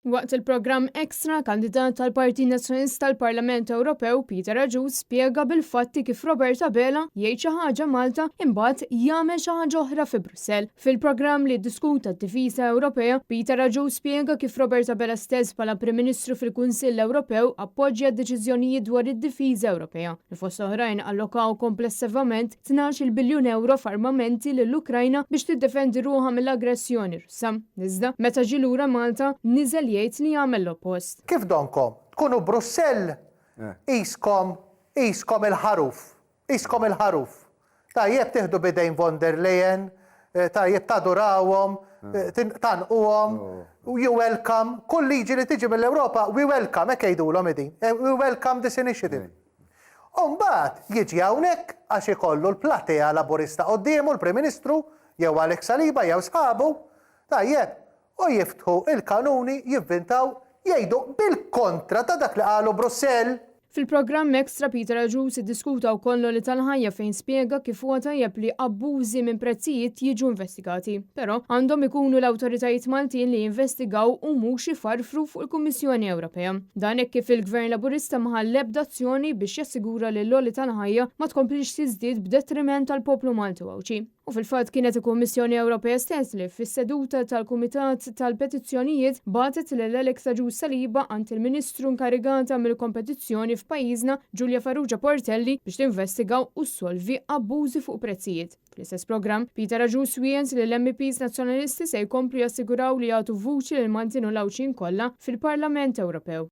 Waqt il-programm Extra, kandidat tal-Partit Nazzjonalista għall-Parlament Ewropew, Peter Agius spjega bil-fatti kif Robert Abela jgħid xi ħaġa Malta imbagħad jagħmel xi ħaġa oħra fi Brussell. Fil-programm li ddiskuta d-difiża Ewropea, Peter Agius spjega kif Robert Abela stess bħala Prim Ministru fil-Kunsill Ewropew appoġġja d-deċiżjonijiet dwar id-difiża Ewropea, li fost oħrajn allokaw komplessivament 12-il biljun ewro f'armamenti lill-Ukrajna biex tiddefendi ruħha mill-aggressjoni Russa. Iżda, meta ġie lura Malta, niżel jgħid li għamel l-oppost. Kif donkom tkunu Brussell qiskom qiskom il-ħaruf, qiskom il-ħaruf. Tajjeb tieħdu b'idejn von der Leyen, tajjeb tadurawhom, tgħannquhom, you welcome, kull liġi li tiġi mill-Ewropa we welcome, hekk jgħidulhom idin, we welcome this initiative. U mbagħad jiġi hawnhekk għax ikollu l-platea Laburista quddiemu l-Prim Ministru jew Alex Saliba jew sħabu, tajjeb, u jiftħu l-kanuni jivvintaw jgħidu bil-kontra ta' dak li qalu Brussell. Fil-programm Extra Peter Agius iddiskuta wkoll l-għoli tal-ħajja fejn spjega kif huwa tajjeb li abbużi minn prezzijiet jiġu investigati. Però, għandhom ikunu l-awtoritajiet Maltin li jinvestigaw u mhux ifarfru fuq il-Kummissjoni Ewropea. Dan hekk kif il-Gvern Laburista ma ħa l-ebda azzjoni biex jassigura li l-għoli tal-ħajja ma tkomplix tiżdied b'detriment għall-poplu Malti u Għawdxi. U fil-fatt kienet il-Kummissjoni Ewropea stess li fis-seduta tal-Kumitat tal-Petizzjonijiet bagħtet lil Alex Agius Saliba għand il-Ministru inkarigata mill-Kompetizzjoni f'pajjiżna Julia Farrugia Portelli biex tinvestiga u ssolvi abbużi fuq prezzijiet. Fl-istess programm, Peter Agius wiegħed li l-MEPs Nazzjonalisti se jkomplu jassiguraw li jagħtu vuċi lill-Maltin u l-Għawdxin kollha fil-Parlament Ewropew.